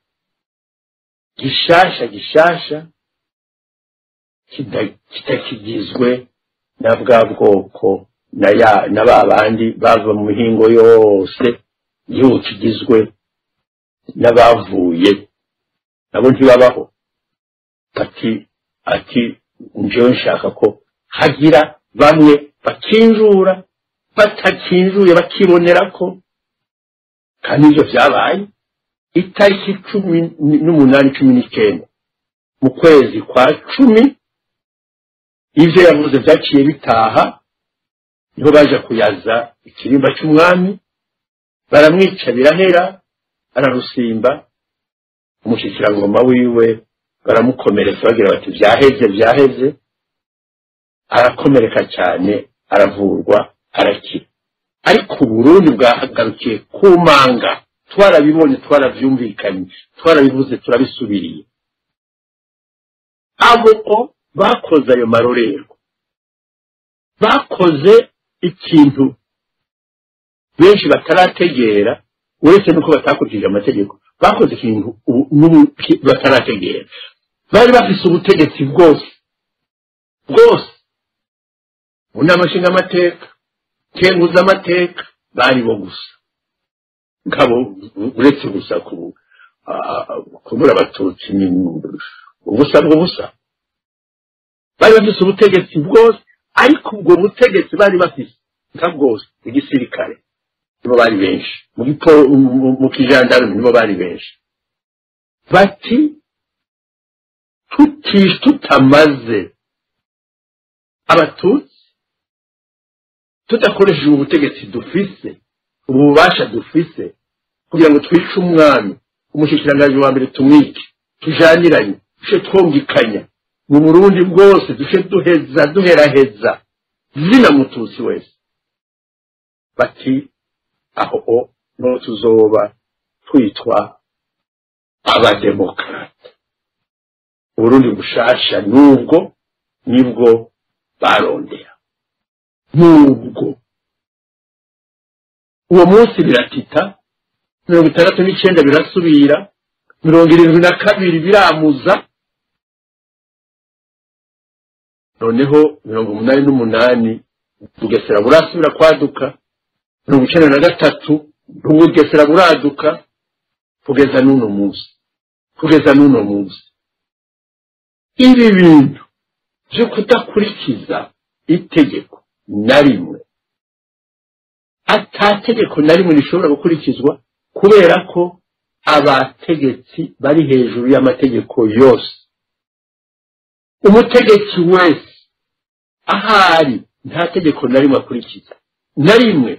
A: gishasha, gishasha, kitakigizwe na bwa bwoko na ba bandi bava mu mihingo yose, igihugu kigizwe n'abavuye nabo ntibabaho. Ati njewe nshaka ko hagira bamwe bakinjura, batakinjuye bakibonera ko, kandi ivyo vyabaye itariki 18 19 mu kwezi kwa 10. Ivyo yavuze vyaciye bitaha, niho baje kuyaza ikirimba cy'umwami, baramwica birahera, ararusimba. Umushikirangoma wiwe baramukomeretsa, bagira bati vyaheze, vyaheze. Arakomereka cyane, aravurwa, arakira. Ariko Uburundi bwahagarukiye ku manga, twarabibonye, twaravyumvikanye, twarabivuze, turabisubiriye. Abo bakoze ayo marorerwa, bakoze ikintu benshi batarategera, uretse nuko batakurikije amategeko, bakoze ikintu batarategera. Bari bafise ubutegetsi bwose bwose, mu nama nshingamateka, kenguzamateka, bari bo gusa nkabo, uretse gusa kubura Abatutsi ni ubusa bw'ubusa. Bari bafise ubutegetsi bwose, ariko ubwo butegetsi bari bafise nka bwose, igisirikare nibo bari benshi, mu kijandarume nibo bari benshi. Bati tutamaze Abatutsi, tudakoresheje ubutegetsi dufise, ububasha dufise, kugira ngo twice umwami, umushikiranganji wa mbere tumwice, tujaniranye, dushe twumvikanya mu Burundi bwose, dushe duheza, duheraheza zina mututsi wese. Bati aho no tuzoba twitwa abademokrate. Uburundi bushasha nubwo nibwo barondera, nubwo uwo munsi biratita, 69 birasubira, 72 biramuza, noneho 88 Bugesera burasubira kwaduka, 93 Bugesera buraduka, kugeza n'uno munsi, kugeza n'uno munsi. Ibi bintu byo kudakurikiza itegeko na rimwe, ata tegeko na rimwe rishobora gukurikizwa Kubera ko abategetsi bari hejuru y'amategeko yose. Umutegetsi wese ahari nta tegeko na rimwe akurikiza, na rimwe.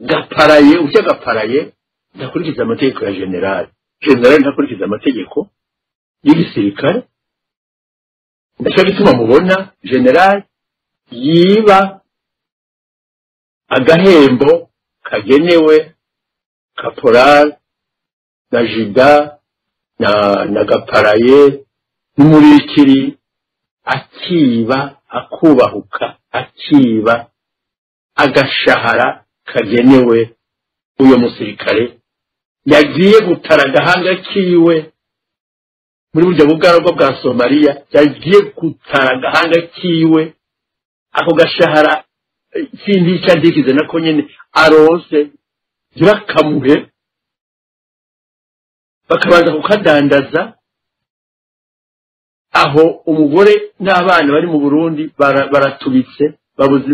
A: Gaparaye ujya gaparaye ntakurikiza amategeko ya general, general ntakurikiza amategeko y'igisirikare. Ndacyo gituma mubona general yiba agahembo kagenewe caporal na jida na gaparaye n'umurikiri, akiba akubahuka, akiba agashahara kagenewe uyo musirikare yagiye gutara agahanga kiwe muri burya bugaragwa bwa Somalia, yagiye gutara agahanga kiwe, ako gashahara sindi cyandikize nako nyene aronse ntibakamuhe, bakabanza kukadandaza. Aho umugore n'abana bari mu Burundi baratubitse,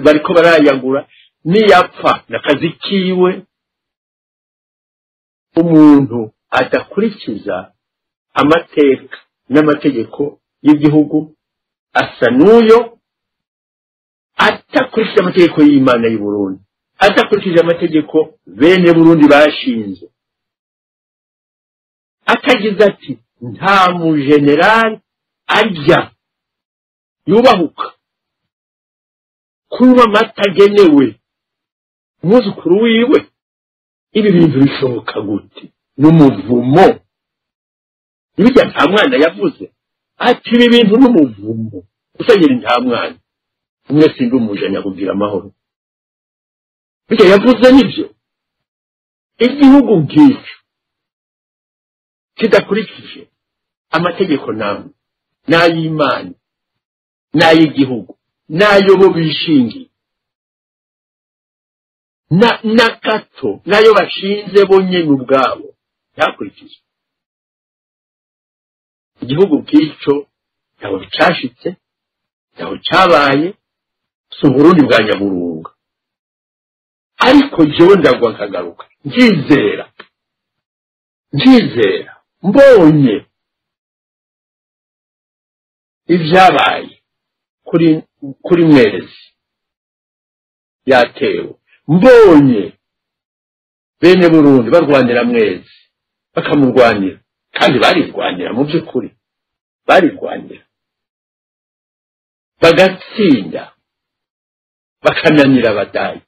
A: bariko barayagura, niyapfa nakazi kiwe. Umuntu adakurikiza amateka n'amategeko y'igihugu asa n'uyo atakurikije amategeko y'Imana y'u Burundi, atakurikije amategeko bene Burundi bashinze, atagize ati nta mu general arya yubahuka kunywa amata agenewe umwuzukuru wiwe. Ibi bintu bishoboka gute? N'umuvumo. Ibijya nta mwana yavuze ati ibi bintu n'umuvumo. Usanyira nta mwana umwe sindi umujanya kugira amahoro. Bijya yavuze nibyo. Igihugu nk'icyo kidakurikije amategeko namwe n'ay'Imana n'ay'igihugu n'ayo bo bishingiye na gato n'ayo bashinze bo nyene ubwabo ntakurikije. Igihugu nk'icyo ntaho cashitse, ntaho cabaye, si Uburundi bwa Nyaburunga. Ariko jewe ndagwa nkagaruka ndizera mbonye ibyabaye kuri Mwezi yatewe, mbonye bene Burundi barwanira Mwezi, bakamurwanira, kandi barirwanira mu by'ukuri, barirwanira bagatsinda, bakananira abadayi,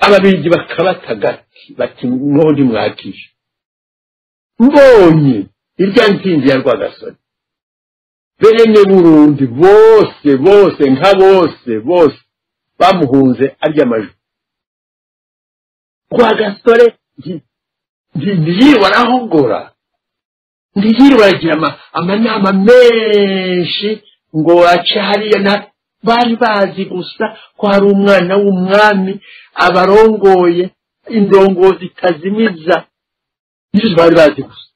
A: ababirigi bakabatagati bati n'undi mwakije. Mbonye irya ntsinzi ya Rwagasore, bene Burundi bose bose nka bose bose bamuhunze arya amajwi. Rwagasore ntiyirwa arahogora, ntiyirwa aragira amanama menshi ngo ace hariya na bari bazi gusa ko hari umwana w'umwami abarongoye indongozi itazimiza, nivyo bari bazi gusa.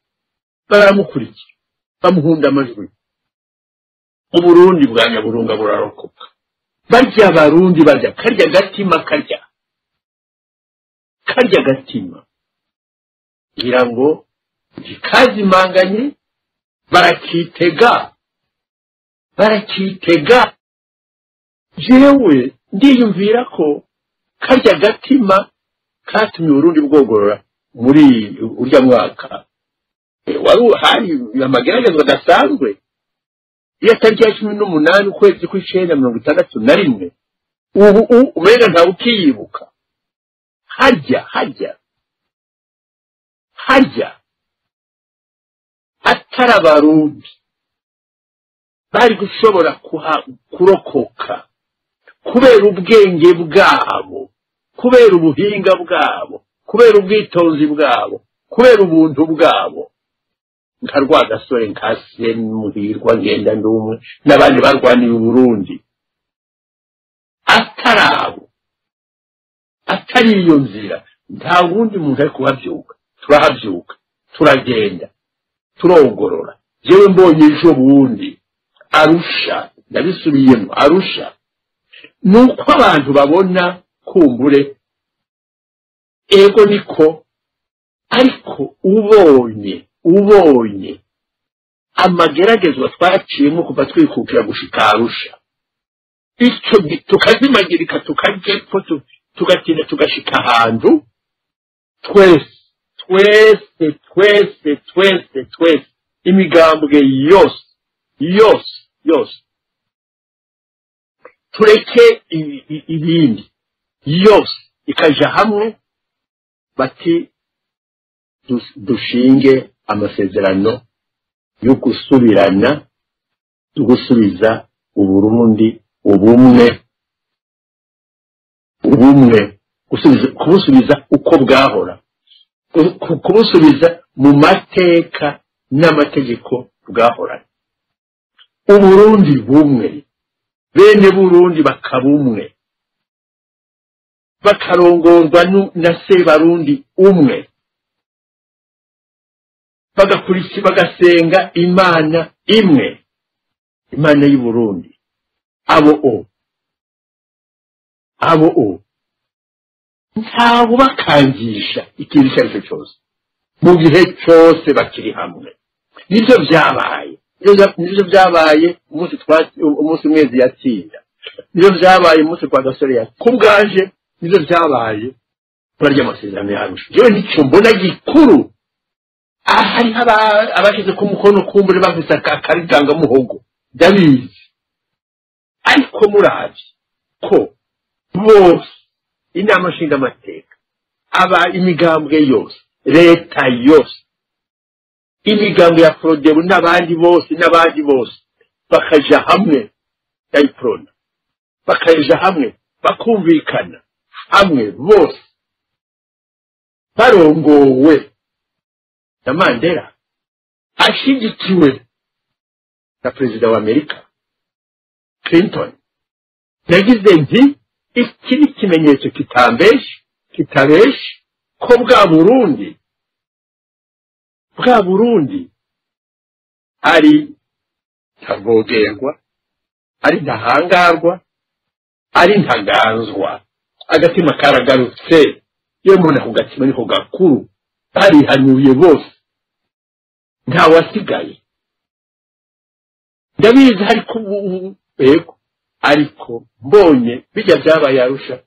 A: Baramukurikira bamuhunda amajwi. Uburundi bwa Nyaburunga burarokoka. Barya Barundi barya karya gatima, karya gatima ngira ngo ntikazimanganye, barakitega. Jewe ndiyumvira ko karya gatima katumye Uburundi bwogorora muri urya mwaka. Wari hari amageragezwa adasanzwe. Iyo tariki ya 18 ukwezi kw'icenda 61, ubu umenga ntawe ukiyibuka. Harya atari Abarundi bari gushobora kurokoka kubera ubwenge bwabo, kubera ubuhinga bwabo, kubera ubwitonzi bwabo, kubera ubuntu bwabo. Nka Rwagasore, nka Muhirwa, Ngenda Ndumwe n'abandi barwaniye Uburundi, atarabo, atari iyo nzira, nta wundi muntu ari kuhabyuka. Turahabyuka, turagenda, turogorora. Jewe mbonye ejo bundi Arusha, ndabisubiyemo, Arusha nuko abantu babona kumbure Ego niko, ariko ubonye amageragezwa twaciyemo kuva twikukira gushika Arusha, icyo tukazimagirika, tukajepfo, tugatinda tugashika ahantu twese twese twese twese twese, imigambwe yose yose yose, tureke ibindi yose ikaja hamwe, bati dushinge amasezerano yo gusubirana, gusubiza Uburundi ubumwe, kubusubiza uko bwahora, kubusubiza mu mateka n'amategeko bwahora. Uburundi bumwe, bene Burundi bakabumwe, bakarongorwa na Sebarundi umwe, bagakurikira bagasenga Imana imwe, Imana y'u Burundi. Abo ntawe bakangisha ikintu icyo ari cyo cyose mu gihe cyose bakiri hamwe. Nivyo byabaye umunsi Mwezi yatsinda, nivyo byabaye umunsi kwa Gasore kubwaje, nivyo byabaye barya amasezerano yarusha. Jewe nicyo mbona gikuru, ahari abashize ku mukono kumbure bafise akariganga muhogo, ndabizi. Ariko murazi ko bose inama nshingamateka, aba imigambwe yose, leta yose, imigambwe ya Frodebu n'abandi bose bakaja hamwe ya Iprona, bakaja hamwe bakumvikana hamwe bose, barongowe na Mandela ashigikiwe na perezida wa Amerika Clinton. Yagize nti iki ni ikimenyetso kitabeshe ko bwa Burundi ari ntavogerwa, ari ntahangarwa, ari ntaganzwa. Agatima karagarutse. Iyo mbona ku gatima niko gakuru, barihanuye bose, ntawasigaye. Ndabizi ariko ego, ariko mbonye bijya byabaye Arusha,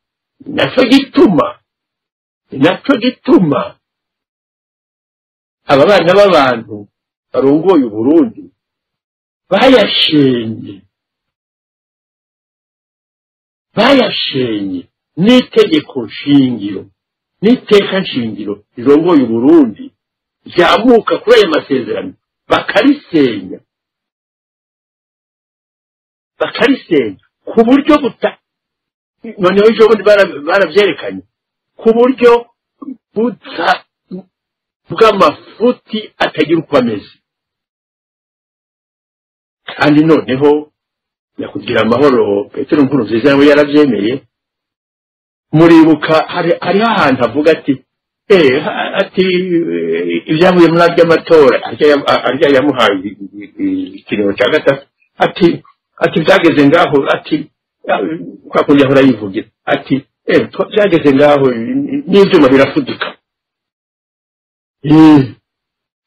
A: nacyo gituma aba bana b'abantu barongoye Uburundi bayashenye n'itegeko nshingiro n'iteka nshingiro rirongoye Uburundi ryamuka kuri ayo masezerano, bakarisenya ku buryo noneho ejo bundi barabyerekanye ku buryo bw'amafuti atagira uko ameze. Kandi noneho nyakugira amahoro Petero Nkurunziza nawe yarabyemeye. Muribuka hariho ahantu avuga ati ati ibyavuye muri arya matora arya yamuhaye ikiringo cya gatatu, ati byageze ngaho, ati kwa kundi yahora yivugira ati byageze ngaho n'ibyuma birafudika.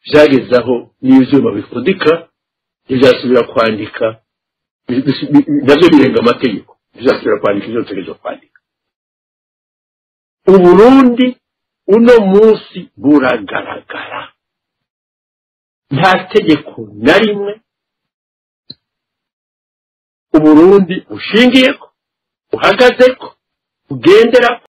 A: Byageze aho n'ibyuma bifudika, ntibyasubira kwandika, nabyo birenga amategeko, ntibyasubira kwandika ibyo utegerezwa kwandika. Uburundi uno munsi buragaragara, nta tegeko na rimwe Uburundi bushingiyeko, buhagazeko, bugenderako.